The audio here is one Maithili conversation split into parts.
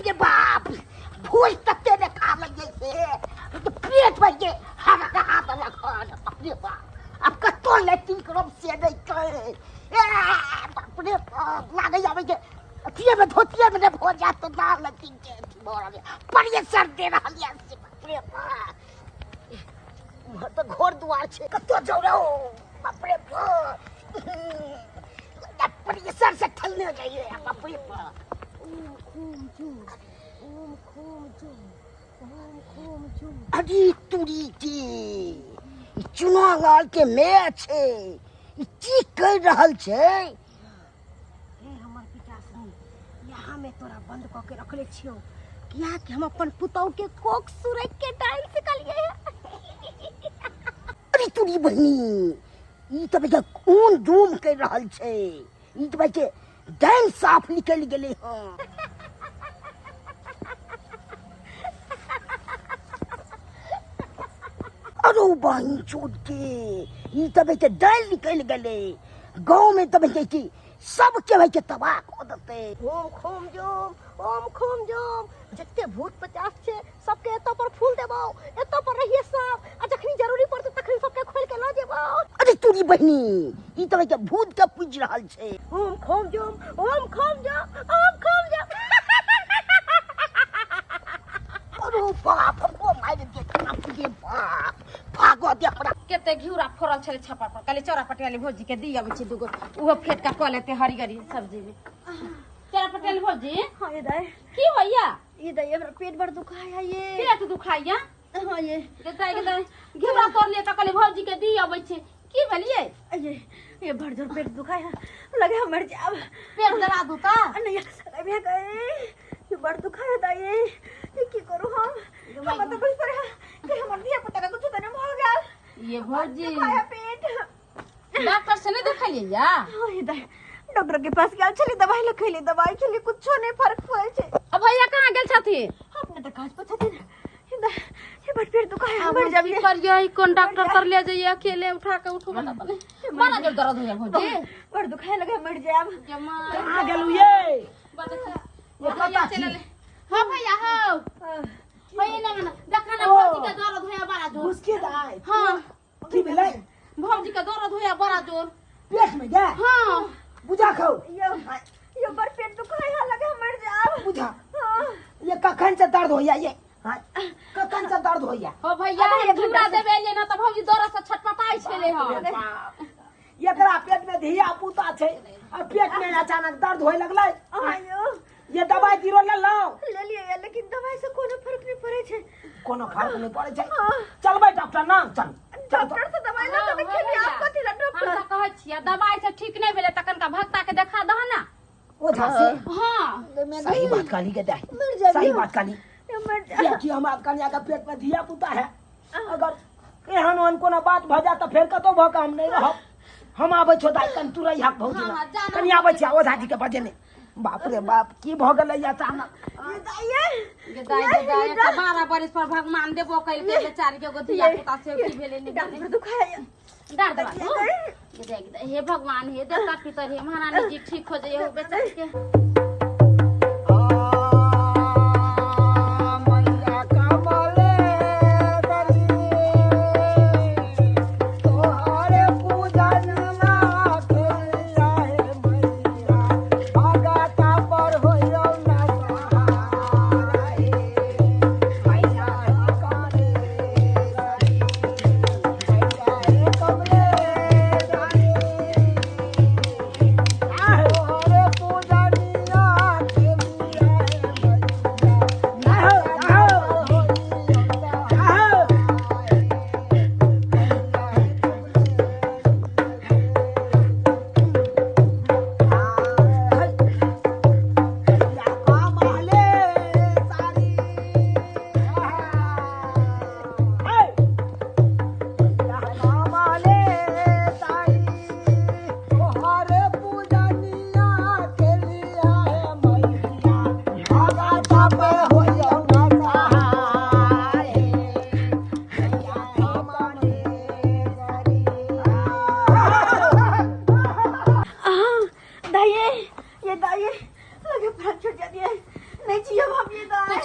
रे बाप, भोज तते ने खा लगिए से तो पेट भर के हरा देलक हन। बाप रे बाप, आब कतौ लैट्रिन करब से नहि कहै। ए बाप रे बाप, लागै आबै के अथिये में धोतिये में नहि भऽ जायत तऽ ना लैट्रिन के अथी भऽ रहल यऽ, प्रेशर दे रहल यऽ से। बाप रे बाप, उम्हर तऽ घर दुआर छै, कतौ जाउ रे। बाप रे बाप, प्रेशर से ठलने जाइए। बाप रे बाप। ओम खूम चुम, ओम खूम चुम, ओम खूम चुम। अरे तुरी के, ई चुना लाल के मेय छै, ई की कहि रहल छै? हे हमर पिताश्री, यहाँ में तोरा बंद कऽ के रखले छियौ किया कि हम अपन पुतौह के कोख सुरक के डाल सकलिए। अरे तुरी बहिनी, ई तऽ भैया कोन डूम करि रहल छै? ई तऽ भाई के डैम साफ निकलि गेलै हँ। अरे बहिन चोट के, ई तऽ भाई के डैम निकलि गेलै गाँव में, तऽ भाई के सबके भाई के तबाह कऽ देतै। ओम खूम जुम, ओम खूम जुम। जते भूत पचास छै सबके एतऽ पर फूल देबौ, एतऽ पर रहिए सब, आ जखनी जरूरी पड़तै तखनी सबके खोल के लऽ जेबौ। अरे तोरी बहिनी, ई तऽ भाई के भूत के पूजि रहल छै। ओम खूम जुम, ओम खूम जुम, ओम खूम जुम। अरे बाप, हमको मारि दे, बाप रे बाप, भागो दे हमरा। कते घिउरा फोड़ल छलै छप्पर पर, कहली चौरा पटियाली भौजी के दी अबै छी दूगो, ओहो फेटका कऽ लेते हरियरी सब्जी में। चौरा पटियाली भौजी। हाँ ये दाई। की होइया? ये दाई, हमरा पेट बड़ दुखाय है ये। पेट दुखाइया? हाँ ये। दाई के दाई, घिउरा तोड़ लिए तऽ कहली भौजी के दी अबै छी, की भेलियै? ये बड़ जोर पेट दुखाय है, लगे हम मर जाब। पेट दबा दू तऽ? नहीं अभी गए, ये बड़ दुखाय है दाई, ये की करू हम? हम तो बस पर है कि हमर धिया पुता के कुछ तो नहीं भऽ गेल। ये भौजी, दुखाय है पेट। डॉक्टर से नहीं देखलियै या? हाँ ये दाई, डॉक्टर के पास गेल छली, दवाई लखेली, दवाई खेली, कुछो नहीं फर्क पड़ल छै। अब भैया कहाँ गेल छथिन? अपने तऽ काज पर छथिन। ये दाई, ये बड़ पेट दुखाय है, मर जाब। की करियै, कोन डॉक्टर तर ले जइयै? अकेले उठा के उठू बता तनी, बड़ा जोर दर्द होइया भौजी। बड़ दुखाय लगे, मर जाब। कहाँ गेलू ये? ये कतऽ छी? हाँ भैया, हाँ भैया, ना ना देखा ना, भौजी के दर्द होइया बड़ा जोर। घुसके दाय। हाँ। की भेलै? भौजी के दर्द होइया बड़ा जोर। पेट में गए? हाँ। बुझा खाओ। यो बड़ पेट दुखाय है, लगे मर जाब। बुझा। हाँ। ये कखन से दर्द होइया ये? हाँ, कखन से दर्द होइया? हो भैया, आधा एक घिउरा घंटा से। देबे एलियै ना तऽ भौजी दर्द से छटपटाइ छलै हँ। अरे बाप, एकरा पेट में धिया पुता छै आ पेट में अचानक दर्द होए लगलै। आयो। ये दवाई जीरो ले लो। ले लियै, लेकिन दवाई से कोनो फर्क नहीं पड़ै छै। कोनो फर्क नहीं पड़ै छै? हाँ। चलबै डॉक्टर ना, चल चल। डॉक्टर से दवाई लऽ के हाँ, खेली, भैया। आप कथी ला हम डॉक्टर? तऽ कहै छियै दवाई से ठीक नहि भेलै तखन का भक्ता के देखा दह ना। ओझा से? हाँ। सही बात कहली के दाई। मर जाबी। सही बात कहली। मर जा। कियाकि हमरा कन्या के पेट में धिया पुता है, अगर एहन ओहन कोनो बात भऽ जाए तऽ फेर कतौ भऽ के हम नहीं रहब। हम आबै छौ दाई, कनि तू रहिया भौजी हाँ, ना। हाँ, जाना। कनि आबै छी ओझा जी के बजेने। बाप रे बाप, की भऽ गेलै अचानक? ये दाई, ये। गे दाई, गे दाई, एक 12 बरिस पर भगवान देबो कैलकै बेचारी के एगो धिया पुता, से की भेलै नहि भेलै। डॉक्टर दुखाय। डार दबा दू। गे दाई, गे दाई, हे भगवान, हे देवता पितर, हे महारानी जी, ठीक हो जाइए बेचारी के। मैया कमले तोहरे पूजनमा कइला हे मैया, भगता पर होइयौ ना सहारा हे मैया, हे कमले, मैया हे कमले तोहरे पूजनिया।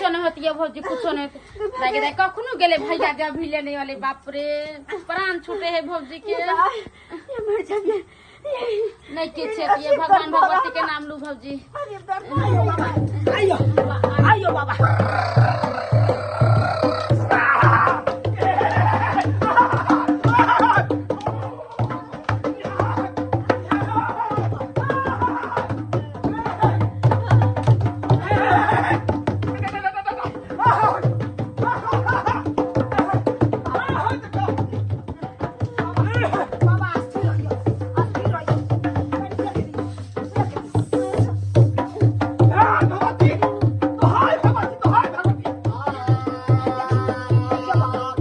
कुछो नहीं होती है भौजी, कुछो नहीं होती। दाई दाई कखनो गेले भैया जब भी लेने वाले, बाप रे प्राण छूटे है भौजी के। ये मर जाइए। नहीं किछ ये भगवान भगवती के नाम लू भौजी। आइयो बाबा, आइयो आइयो बाबा। बाबा अस्थिर रहियो, अस्थिर रहियो। देख लियो, देख लियो। भगवती तोहार, भगवती तोहार, भगवती। देखियो बाबा।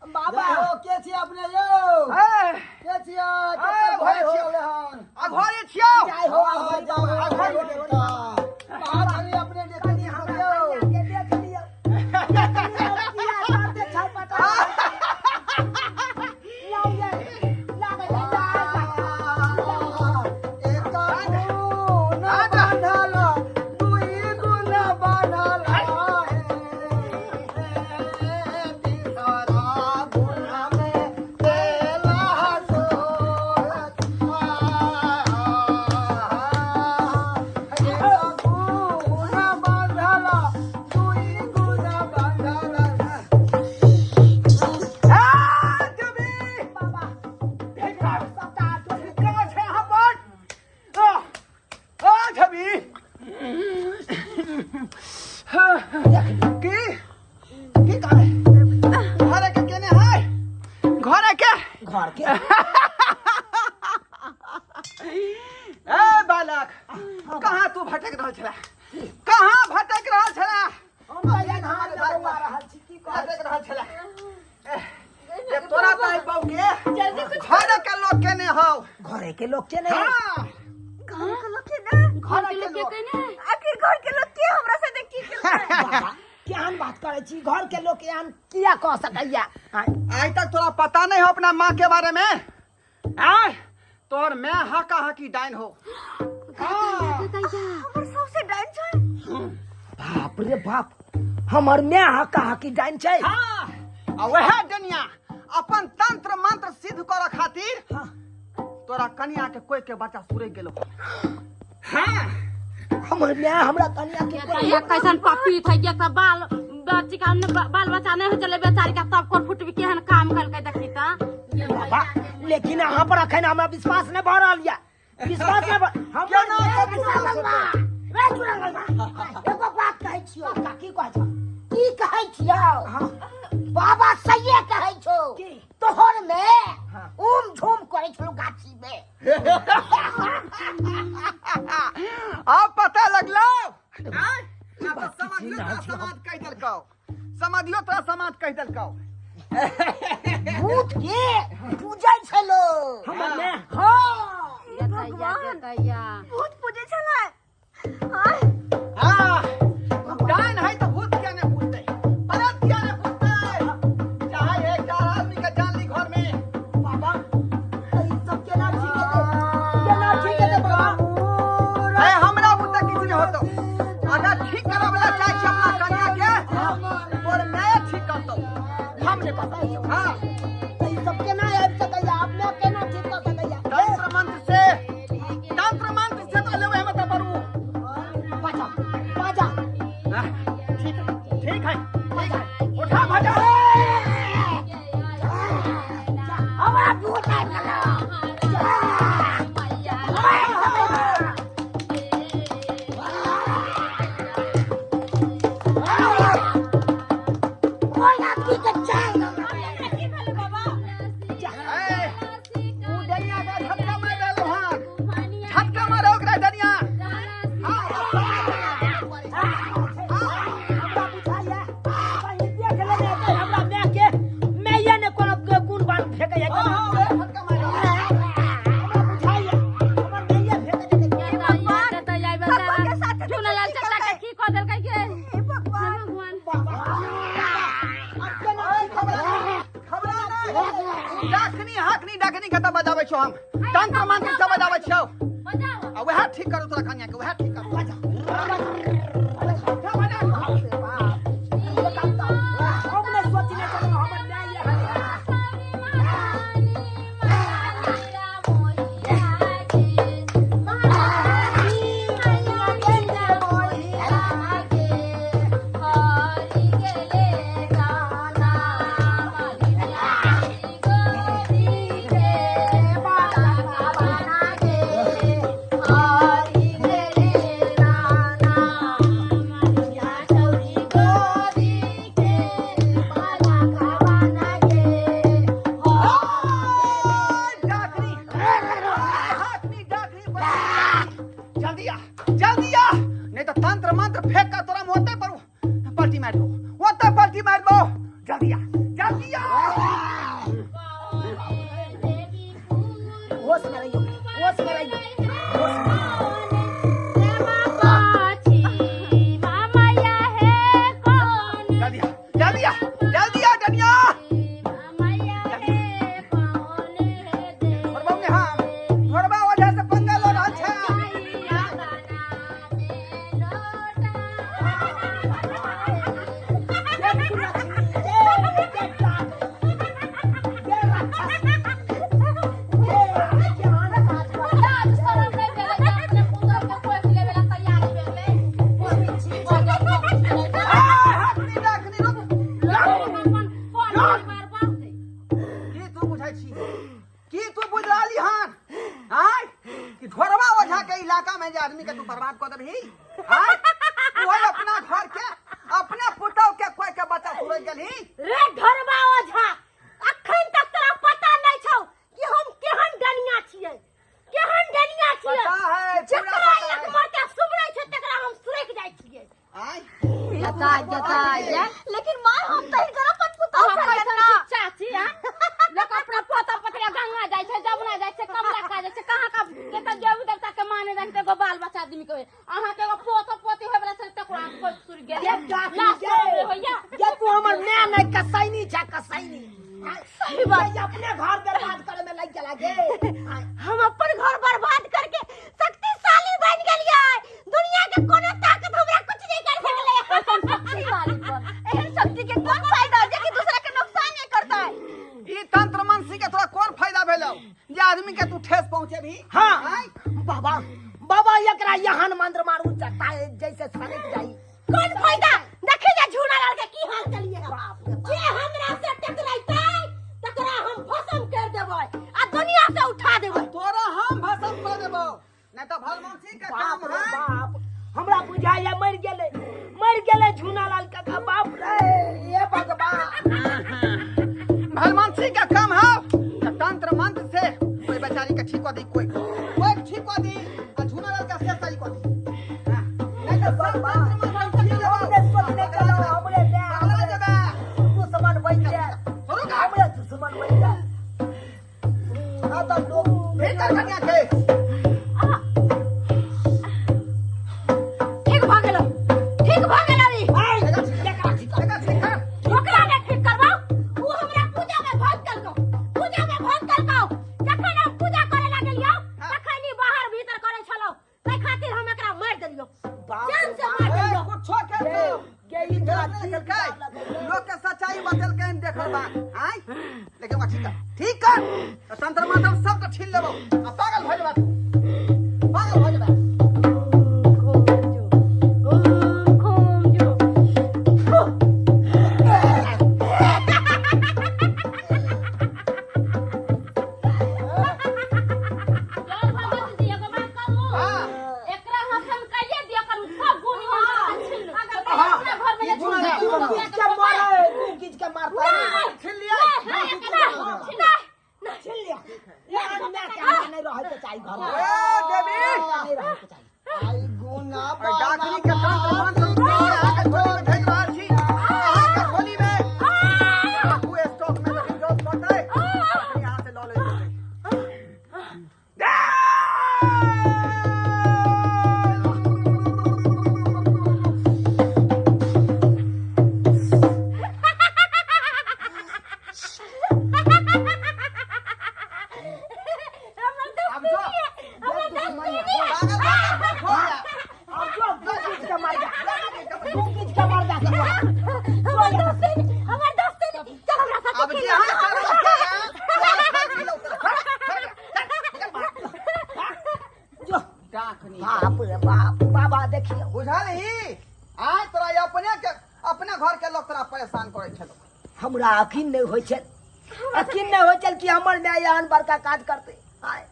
बाबा के छी अपने यौ? के छियै? कते भय हो गेलै हन? घरे छियौ। जय हो आ जाओ, आ जाओ बेटा। कहाँ छली अपने? देखली हम यौ। के देख लियो, देख लियो, किया करते छरपटा। लाउ ये, लागे ले, एक गुण बान्हल, दुई गुण बान्हल हे। तीसरा गुण में देला सोहत। एक गुण बान्हल, दुई गुण बान्हल। बाबा सबटा जोड़। की की करे घरे के केने है घरे के? घर के। ए बालक, कहाँ तू भटक रहल छला? कहाँ भटक रहल छला? हम तऽ यहाँ बौआ रहल छी, की कहै। भटक रहल छला ए, तोरा तऽ बहू के घरे के लोग केने हौ? घरे के लोग के नहीं? हाँ। घर के लोग के ना? घर के लोग के कहने। आखिर घर के लोग के हमरा साथे की केलकै? बाबा, केहन बात करै छी? घर के लोग एहन किया कह सकैया? आँय? आज तक तोरा पता नहीं हो अपना माँ के बारे में? आय तोर मैं हाका हाकी डाइन हो। हाँ। हमर सबसे डाइन छै? बाप रे बाप, हमर my हका हकी डाइन छै? हाँ, आ वह डनिया अपन तंत्र मंत्र सिद्ध करे खातिर तोरा कन्या के कोई के बच्चा सुरक गेलो। हाँ। हमर my हमरा कन्या के कोई ये कैसन पापी था, ये बाल बुच्ची का हमने बाल बच्चा नहीं हो चले बेचारी का तब कोर फुटबी केहन काम करके देखी त। बाबा, लेकिन अहाँ पर अखन हमरा विश्वास नहि भऽ रहल यऽ, विश्वास नहि भऽ हमरा। केना के विश्वास होतै? रे चुरंगल बा, एगो बात कहै छियौ। की कहै छौ? की कहै छियौ? हाँ। बाबा सहिए कहै छौ। की? तोहर में हाँ। ओम झोम करै छलौ गाछी में। आब पता लगलो आँय? आब तऽ समझियो तोरा समाज कहि देलकौ, समझियो तोरा समाज कहि देलकौ। भूत के पूजै छलो। हमर माय? हाँ। जतैया जतैया। भूत पूजै छलै? आँय? हाँ, डाइन है तऽ भूत किया नहि पूजतै, प्रेत किया नहि पूजतै? चाहे एक चार आदमी के जान ली घर में। बाबा, ई सब केना ठीक हेतै? केना ठीक हेतै बाबा? ए, हमरा बुते किछु नहि होतौ। अगर ठीक करब ला चाहै छी अपना कन्या के, तोर माय ठीक करतौ, हम नहि करतौ। हाँ। तऽ ई सब केना आबि सकैया? अपने केना ठीक कऽ सकैया? तंत्र मंत्र से, तंत्र मंत्र से तो लेबै हम तऽ बरू। बाजा बाजा। हाँ, ठीक है, ठीक है, ठीक है, उठा भजा। हमरा भूत आबि गेलौ। ओहि आदमी के चाल। की भेलै बाबा? ए, उ डनिया के झटका मारि देलहुँ हन, झटका मारो ओकरा डनिया। हाँ। हमरा बुझाइया कहीं देख लेने हेतै हमरा माय के, माये ने कोनो गुण बाण फेकैया। हाँ, हाँ, ओहे झटका मारि। हमरा बुझाइया हमर माये फेकै छै। जतैया जतैया बेचारा भगवान के साथे चुनलाल की चाचा के करतै? की कऽ देलकै के? हे भगवान। हे भगवान। बाबा, अब केना ठीक खबरा खबरा नहि, डाकनी हाकनी डाकनी के तऽ बजाबै छौ हम, तंत्र मंत्र से बजाबै छौ। बजाओ। आ वएह ठीक करू तोरा कन्या के, वएह ठीक करू। बाजा। उठा बजा। हम नहि सोचने छलहुँ हमर माय एहन है। डाकनी हाकनी डाकनी, जल्दी आ, जल्दी आ, नहीं तो तंत्र मंत्र फेंक कर तोरा मोते पर पलटी मार दो, ओते पलटी मार दो। जल्दी आ, जल्दी आ। होश में रहियो, होश में रहियो, होश में। जल्दी आ, जल्दी आ, जल्दी आ डनिया। घरबा में हम घरबा वजह से पंगा लो रहल छै। ये कुलक्ष्मी, ये ये डाकनी, ये राक्षसी, ये केहन बात बा। ए, हाकनी डाकनी, रुक। की तू बुझै छी, की तू बुझ रहली हन आय कि ढोरबा ओझा के इलाका में जे आदमी के तू बर्बाद कऽ देबही? आय, ओहि अपना घर के अपने पुतौह के कोई के बच्चा सुरैक गेलही? रे ढोरबा ओझा, अखन तक तोरा पता नहीं छौ कि हम केहन डनिया छियै, केहन डनिया छियै। पता है, पूरा जकरा पता एक है। मरता सुबरै छै तकरा हम सुरैक जाइ छियै। आय। जता जता। लेकिन माय, हम तऽ हिनकर अपन पुतौह अहाँ छलियनि कैसन ना। छी चाची? आ लोक अपना पोता पतरा गंगा जाइ छै, जमुना जाइ छै, कमला खा जाइ छै, कहाँ का केकर देवी देवता के माने जान एगो बाल बच्चा आदमी के होय। अहाँ के एगो पोता पोती होय वाला छै तकरो अहाँ कोइ सुर गेल। ये डाकनी, लास्ट ये में होइया। ये तू हमर माय नहि, कसैनी छै, कसैनी। सही बात। ये अपने घर बर्बाद करे में लग गेला गे। हम अपन घर बर्बाद करके शक्तिशाली बन गेलियै। दुनिया के कोनो ताकत हमरा कुछ नहीं कर सकले। ऐसन शक्तिशाली पर एहन शक्ति के कोन फायदा जे कि दूसरा के नुकसान नहीं करता है? ई तंत्र मंत्री के तोरा कोन फायदा भेलौ जे आदमी के तू ठेस पहुंचेबही? हाँ। आय? बाबा, बाबा, एकरा यहन मंत्र मारू जैसे सनक जाई। कोन फायदा? देखी जा झूना लाल के की हाल कर कनिया के। ठीक भऽ गेलो, ठीक भऽ गेलो ई। एकरा ठीक कर, एकरा ठीक कर। ओकरा ने ठीक करबाउ, उ हमरा पूजा में भंग केलकौ, पूजा में भंग केलकौ। जखन हम पूजा करे लागलियौ तखन ई बाहर भीतर करे छलौ, ताहि खातिर हम एकरा मारि देलियौ, जान से मारि देलियौ। कुछो के गे ई तोरा गलत की नहीं केलकै, लोक के सच्चाई बतेलकै, देखल बात आय। लेकिन ओकरा ठीक कर, ठीक कर, तऽ तंत्र मंत्र सब के छीन लेबौ आ पागल भऽ जेबा तू, पागल भऽ जेबा। ओम खोम जो। जय भगवती जी, एगो बात कहू? हाँ। एकरा हाथ में कहिए दिया करू, सब गुण हम छीन लू। अपना घर में ई गुण जे है। तू खींच के मारे, तू खींच के मारता है। छीन लिया। छीन लिया। ये आदमी के हमरा नहीं रहे के चाही घर में। ए देवी, नहीं रहे के चाही। आई गुना अरे डाकनी के तंत्र मंत्र अहाँके झोली में भेज रहल छी, अहाँके झोली में। राखू स्टॉक में, जखन जरूरत पड़तै तखन यहाँ से लऽ लेल जेतै। अब जो पागल भऽ गेल, हो गया। अब जो तू खींच के मार जा, तू खींच के मार जा। हमर दोस्त ने, हमर दोस्त ने, चल हमरा साथे अब जे खेल। अहाँ चारू बच्चा है, जो डाकनी बाप रे बाप, बाबा देखियो। बुझलही? आय तोरा अपने के अपने घर के लोग तोरा परेशान करै छलो। हमरा अखिन नहीं होइ छल, अखिन नहीं होइ छल कि हमर माय एहन बड़का काज करतै। आय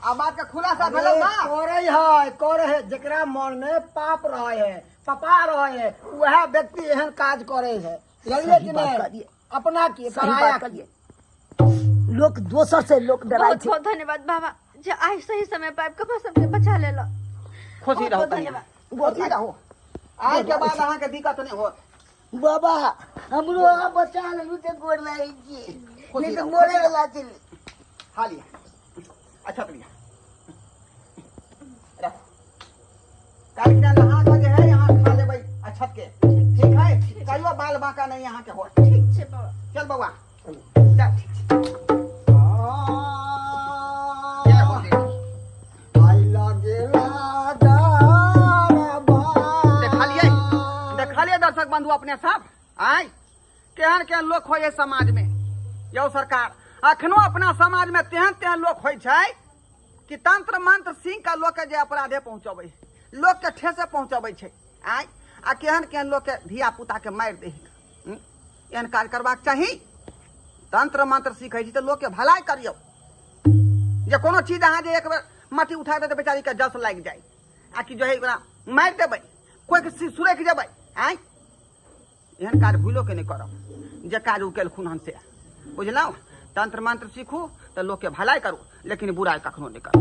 आ बात के खुलासा भेलौ ना? करे है, करे है, जेकरा मन में पाप रहे है, पपा रहे है, वह व्यक्ति एहन काज करे है। जानलिए सही कि बात नहीं? कहलिए। अपना की सही पराया बात कहलिए। लोक दोसर से लोक डराइ बहुत छै। बहुत धन्यवाद बाबा, जे आइ सही समय पर आबि कऽ हमरा सबके बचा लेलक। खुशी बहुत रहू बहुत कनिया, धन्यवाद। खुशी रहू, आइ के बाद अहाँके दिक्कत नहि होत। बाबा हमरो अहाँ बचा लेलू तऽ गोर लागै छी, खुशी नहि तऽ रहू, मरे वला छलै। खा लिअ, अच्छा तऽ लिअ, रख। काल्हि खिना नहा कऽ जे है अहाँ खा लेबै अक्षत के, ठीक है? कहियो बाल बाँका नहि अहाँके होत। ठीक छै बाबा। चल बौआ, चल। ठीक छै। जय हो देवी। आई लगेला डरबा। देखलियै, देखलियै दर्शक बंधु अपने सब, आय केहन केहन लोक होइ है समाज में। यौ सरकार, अखनो अपना समाज में तेहन तेहन लोक होइ छै कि तंत्र मंत्र सिंह का लोक के जे अपराधे पहुंचबै, लोक के ठेसे पहुंचबै छै। आय आ केहन केहन लोक के धिया पुता के मारि दै है। एहन काज करबाक चाही? तंत्र मंत्र सीखै छी तऽ लोक के भलाई करियौ, जे कोनो चीज अहाँ जे एक बेर माटी उठा देबै तऽ बेचारी के जस लागि जाय, आ कि जो है ओकरा मारि देबै, कोइ के सुरकि जेबै। आँय, एहन काज भूलो के नहि करब जे काज ओ केलखुन हन से। बुझलहुँ? तंत्र मंत्र सीखू तऽ लोकके भलाई करू, लेकिन बुराइ कखनो नहि करू।